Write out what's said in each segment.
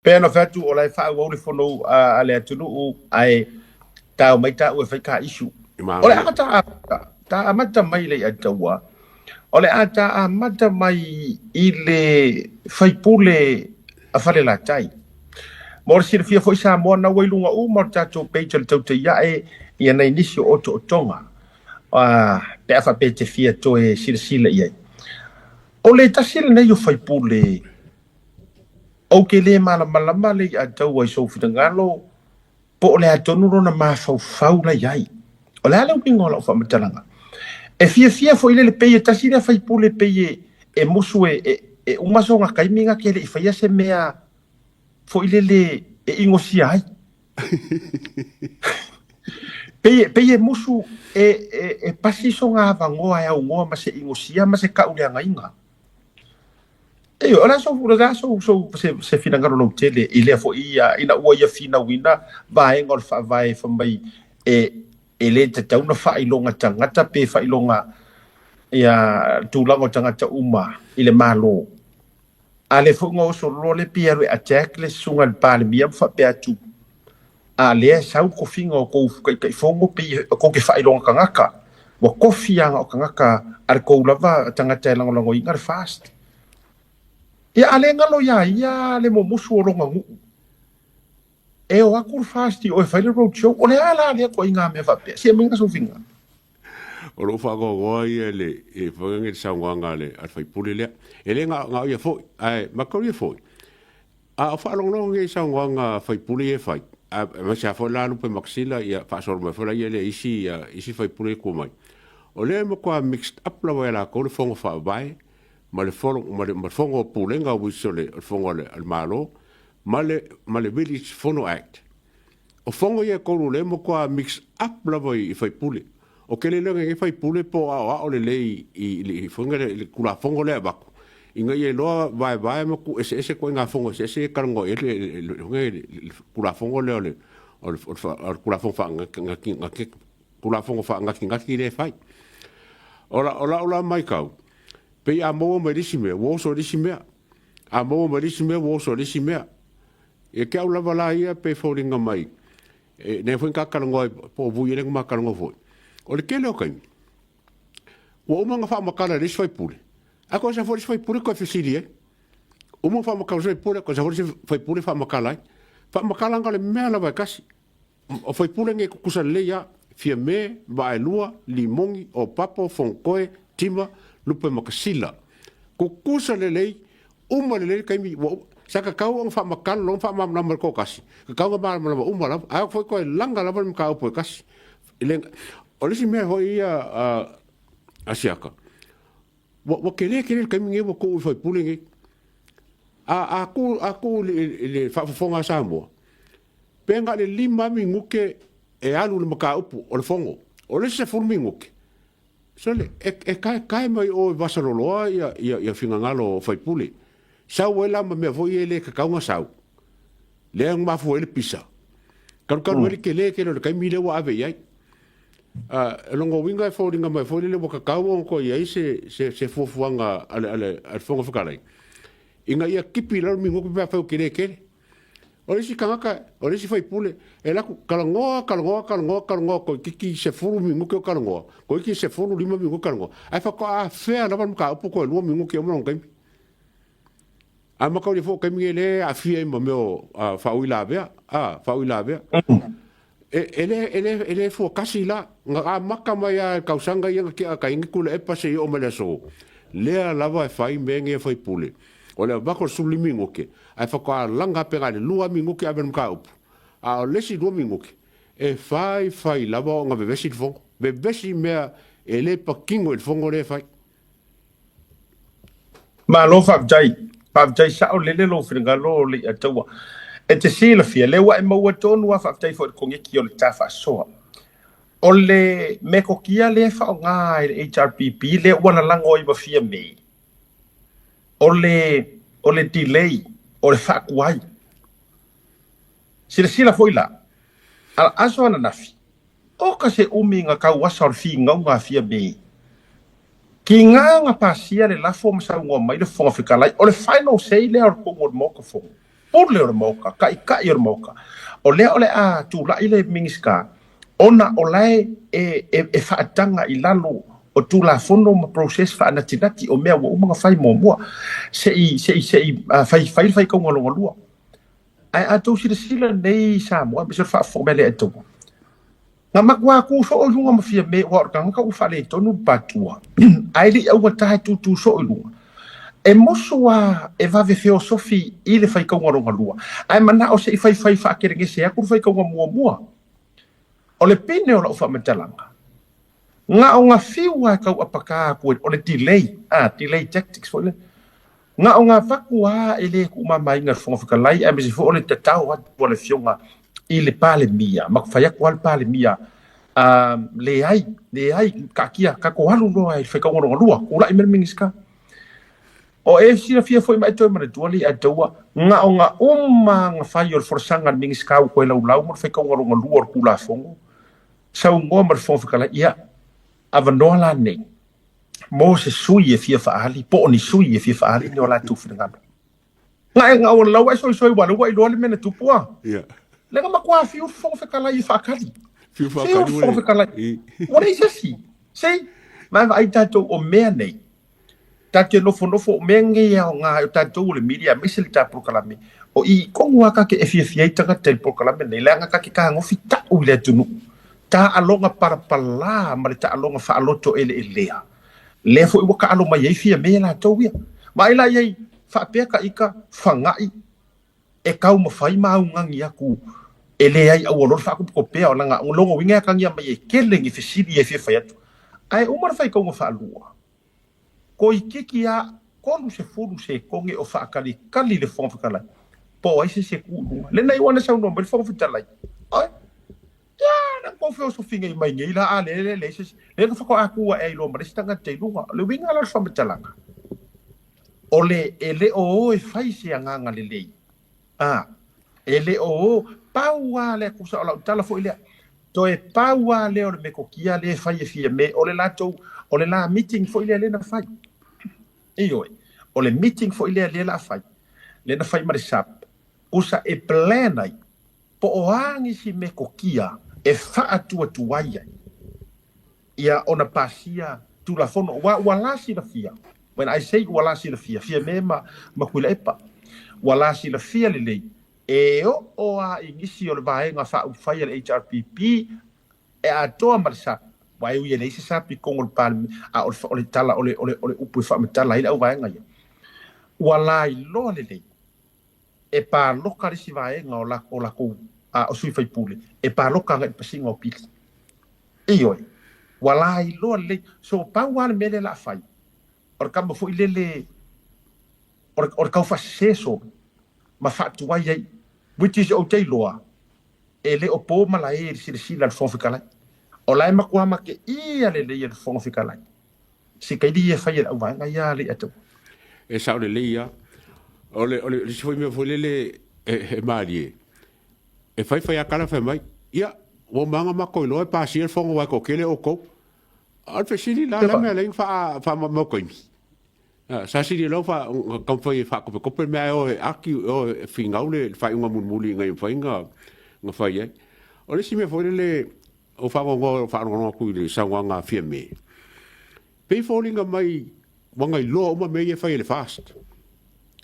Pei ona fai atu o la e faaauau le fono a le atunuu ae tao mai taua e fai ka issue. O le a ta amata mai le Ataua, o le a ta amata mai i le faipule a Falelatai. Mo le silafia foi Samoa na ua i luga uma o le tatou page o le Tautaiae ia nai nisi o otootoga pe a faapea e te fia toe silasila i ai. O le tasi lenei o faipule Ou te le malamalama le i'a taua i sou finagalo po o le a tonu lona mafaufau la i ai. O le a le uiga o lau faamatalaga? E fiafia foi lele pei e tasi lea faipule pei e, e musu e, e, e uma sona taimi na ke le i faia se mea foi lele e igosia ai. Pei, pei e musu e, e, e pasi sona avanoa e aunoa ma se igosia ma se kauleagaina. Ioe, o le a sou, o le a sou, sou, se, se finagalo lautele i lea foi ia, ina ua ia finauina vaega o le faavae fai mai e, e le tatau ona faailoga tagata pe faailoga ia tulaga o tagata uma i le Malo. A lea foi ua oso loa le pei e alu e attack le susuga i le Palemia ma faapea atu, a lea e sau le tofiga o tou Taitaifono pei tou te faailoga tagata, ua tofi lava na o tagata a le tou lava tagata e lagolagoina le FAST. Ia a le galo iā ia le mumusu o lona nuu, e o atu le FAST i o e fai le road show, o le a la lea ituaiga mea faapea? Se aumai sou finagalo. O lou faanoanoa ia i le foi le saunoaga a le sui usufono lea. E le na o ia foi, ae mataulia foi, a o faalogologo nei i saunoaga a sui usufono ia e fai, aemaise lava foi la Lupe Makasila, ia faasolo mai foi la ia le isi isi sui usufono e tua mai. O lea e matua mixed up lava e latou le Fono Faavae ma le fono ma le fono o Pulega which o le fono a le Malo ma le ma le Village Fono Act. O fono ia e tolu lea e matua mix up lava i faipule. O ke le lenei faipule po o aoao lelei i i le Tulafono lea e avatu ina ia iloa vaevae ma tuueseese ituaiga fono eseese ia e talanoa i ai le Tulafono lea o le Tulafono faanatinati Tulafono faanatinati lea e fai. O lau la matau, pei a maua mai le isi mea, ua oso i le isi mea. A maua mai le isi mea, ua oso i le isi mea. Ia te au lava la ia pei e foliga mai, e lea foi na ta talanoa ai, po o Vui lea na ma talanoa foi. O le tele o taimi, ua uma ona faamatala e le isi faipule, ae toe ese foi le isi faipule toe fesili ai. Uma ona faamatala e le isi faipule, toe ese foi le isi faipule faamatala ai. Faamatala na o le mea lava e tasi. O faipule nei e tutusa lelei lava, Fiame, Vaaelua, Limoni, Opapo, Fonotoe, Tima, Lupematasila. Tutusa lelei, uma lelei le taimi ua uma. Sa tatau ona faamatala loa ma faamalamalama i le toatasi, tatau ona malamalama uma lava, ae foi toe laga lava le mataupu e tasi. O le isi mea foi ia a Siaka, ua tele tele le taimi nei ua tuu i faipule nei. A tuu i le faafofoga a Samoa, Pe na o le 5 minute e alu le mataupu o le fono, o le isi 10 minute, sole, e taetae mai o i Vasaloloa ia finagalo o faipule. Sau ai la ma mea foi ia e le tatau ona sau, lea na mafua ai le pisa. Talutalu ai le tele tele o le taimi lea ua ave i ai. O lona uiga e foliga mai foi lele ua tatau ona toe i ai se fuafuaga a le Fofoga Fetalai, ina ia tipi i lalo minute pe afai ua tele tele. O le isi tagata, o le isi faipule, e alu atu, talanoa, talanoa, talanoa, talanoa, toeitiiti 10 minute o talanoa, toeitiiti 15 minute talanoa, ae faatoa afea lava le mataupu toe 2 minute e uma lona taimi. A mataulia foi o taimi nei lea e aafia ai ma mea o faauilavea, a, faauilavea. E, e le, e le, e le fuatasi la. Na amata mai lava i le tausaga ia na tea tai ni Tuilaepa seia oo mai le aso, lea lava e fai mea nei a faipule. O le avatu o le 15 minute, ae faatoa laga pe na o le 2 minute ave le mataupu, a o le isi 2 minute, e fai fai lava ona vevesi le fono. Vevesi mea e le patino i le fono lea e fai. Malo faafetai. Faafetai sao lele lou finagalo le Ataua. E te silafia, lea ua e maua tonu lava faafetai foi i le Komiti o le Ta Faasoa. O le metotia lea e faaaoga e le HRPP lea ua lalago ai ma Fiamē, o le, o le delay, o le faatuai. Silasila foi la, aso ananafi, Oka se umi na tau asa o le finauga a Fiamē. Kiga na pasia le lafo ma saunoa mai le Fofoga Fetalai, o le final say lea o le tonu o le Maota Fono. Pule o le Maoka, Taitai o le Maoka, o lea o le a tulai le Minisita ona o la e e faataga i lalo o Tulafono ma process faanatinati o mea ua uma ona fai muamua se i se i se i fai fai le faitauga lona lua. Ae a tou silasila nei Samoa aemaise o le faafofoga mai a le Atua, na matua tu soo i luga ma Fiame aua o le tagata ua faaletonu le patua ae le i augata e tutu soo i luga. E moso a e vave feosofi i le faitauga lona lua ae manao se i faifai faakelegese atu le faitauga muamua. O le pine o lau faamatalaga, na o na fiu lava e tau apaka atu ai, o le delay, a, delay tactics foi lea. Na o na avatu lava e le tuumamaina e le Fofoga Fetalai aemaise foi o le tatao atu a le Afioga i le Palemia, ma fai atu lava le Palemia, a, leai, leai, taatia, tatou alu loa i le faitauga lona lua, tulai mai le Minisita. O e silafia foi ma e toe manatua le Atua, na o na uma na fai o le folasaga a le Minisita ua toe laulau mo le faitauga lona lua o le Tulafono, saunoa ma le Fofoga Fetalai, ia, avanoa la nei mo se sui e fia faaali, po o ni sui e fia faaali ni o latou finagalo. Na e na o lau e soisoi ua lua iloa le mea na tupu a. Yeah. Le na matua fiu le Fofoga Fetalai e faakali. Fiu Fiu le faakali Fofoga ua Fetalai. le. Ua leai se isi. Sei, ma e vaai tatou o mea nei, tatou te nofonofo o mea nei e aoga ai o tatou o le media aemaise le ta polokalame, o i tonu lava ta te e fiafia ai tagata i le polokalame lenei, leaga ta te tagofi tau i le atunuu, taaloga palapala ma le taaloga faaloto eleelea, lea foi ua taalo mai ai Fiame latou ia. Vaai la i ai, faapea ta ita fana'i e taumafai ma augani atu e leai aua loa le faatopetopea o lana lona uiga e atagia mai e tele ni fesili e fia fai atu. Ae uma le faitauga faalua, toeitiiti lava 30 sekone o faatalikali le Fofoga Fetalai po o ai se isi e tu i luga. Lena iu ana saunoa mai le Fofoga Fetalai, Oi, ia, na tou feosofi nei mai nei la, a le le leai se isi. Lea na faatoa tu ae ai loa ma le isi tagata i luga. O le uiga la o le faamatalaga, o le e le o o e fai se agaga lelei, a, e le o o, pau lava lea, tusa o lau tala foi lea, toe pau lava lea o le metotia lea e fai e Fiame, o le latou, o le la meeting foi lea lea na fai. Ioe, o le meeting foi lea lea la fai, lea na fai ma le SAP, tusa e plan ai, po o a nisi metotia e faatuatuai ai ia ona pasia Tulafono aua ua la silafia, when I say ua la silafia, Fiame ma ma Tuilaepa, ua la silafia lelei e oo a i nisi o le vaega faaupufai a le HRPP e atoa ma le SAP, aua e ui e leai se SAP i totonu o le Palemene, a o le tala o le o le o le upu e faamatala ai le auvaega ia, ua lailoa lelei e paloka le isi vaega o o latou a o sui faipule e paloka agai i le pasiga o pili. Ioe, ua lailoa lelei. So pau lava le mea lea o le a fai, o le tama foi lele o le, o le taufaasese solo ma faatuai ai, which is ou te iloa e le o po malae i le silasila a le Fofoga Fetalai. O la e matua mateia lelei e le Fofoga Fetalai se kaili ia e fai e le auvaega ia a le Atua. E sao lelei lava. O le, o le isi foi mea foi lele e, e malie, e fai fai a tala fai mai, ia, ua maga matou iloa e pasia le fono aua e toatele outou. A o le fesili la, le mea lea na faamau taimi? Sa sili loa ona taumafai e faatopetope le mea ae o e aki, o e finau le faaiuga mulimuli ina ia mafai ona fai ai. O le isi mea foi lele, o faanoanoa faalogologo atu i le saunoaga a Fiame, pei e foliga mai ua na iloa uma mea ia e fai e le FAST.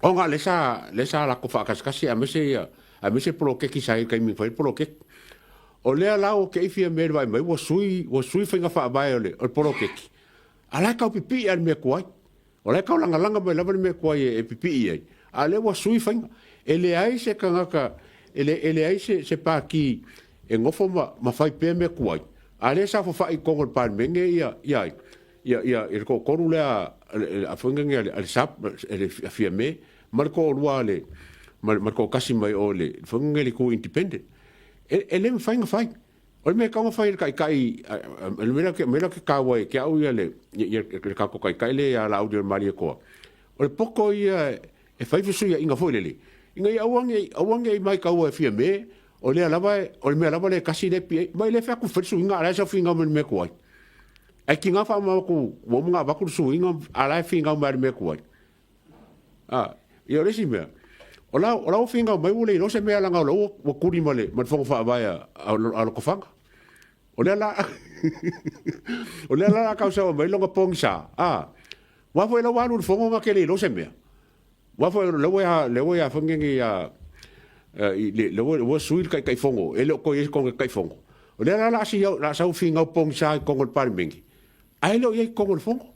Ona lea sa, lea sa latou faakasikasi aemaise ia, aemaise poloketi sa i ai i le taimi na fai ai le poloketi. O lea la ua te i Fiame i le vaai mai ua sui, ua sui faiga faavae o le, o le poloketi, a o la e tau pipii lava i le mea tuai. O la e taulagalaga mai lava le mea tuai e pipii ai, a o lea ua sui faiga. E leai se tagata, e le, e leai se, se pati e nofo ma, ma fai pea mea tuai, a o lea e saofafai i totonu o le Palemene ia, ia ai? Ia, ia, ia le toatolu lea a, foi nei a le, a le SAP, a Fiame, ma le toalua a le, ma le, ma le toatasi mai o le, foi nei le itu independent. E, e le mafai ona fai. O le mea e tatau ona fai e le taitai, o le mea lea ou te taua ai te au ia le, ia le tatou taitai lea ia Laauli o le Malietoa, o le poto ia e fai fesuiaiga foi lele, ina ia aua ne i, aua ne i maitaua e Fiame, o lea lava, o le mea lava lea e tasi lea e pie ai. Ma e le fai atu fai le suiga a o la e sau finau mai le mea tuai. Ae tiga faamama atu ua uma ona avatu le suiga a o la e finau mai lava i le mea tuai. A, ia o le isi mea, O la o la ua figau mai ua le iloa se mea leaga o la ua ua kuli ma le ma le fono faavae a a Lotofaga. O lea la o lea la a tausaga mai lona pogisa, a, aua foi la ua alu i le fono na te le iloa se mea. Aua foi o lea ua lea ua ia foi nei a i le lea ua sui le Taitaifono, e le o toe i ai se Taitaifono. O lea la o le a sau finau pogisa i totonu o le Palemene, ae le o i ai i totonu o le fono.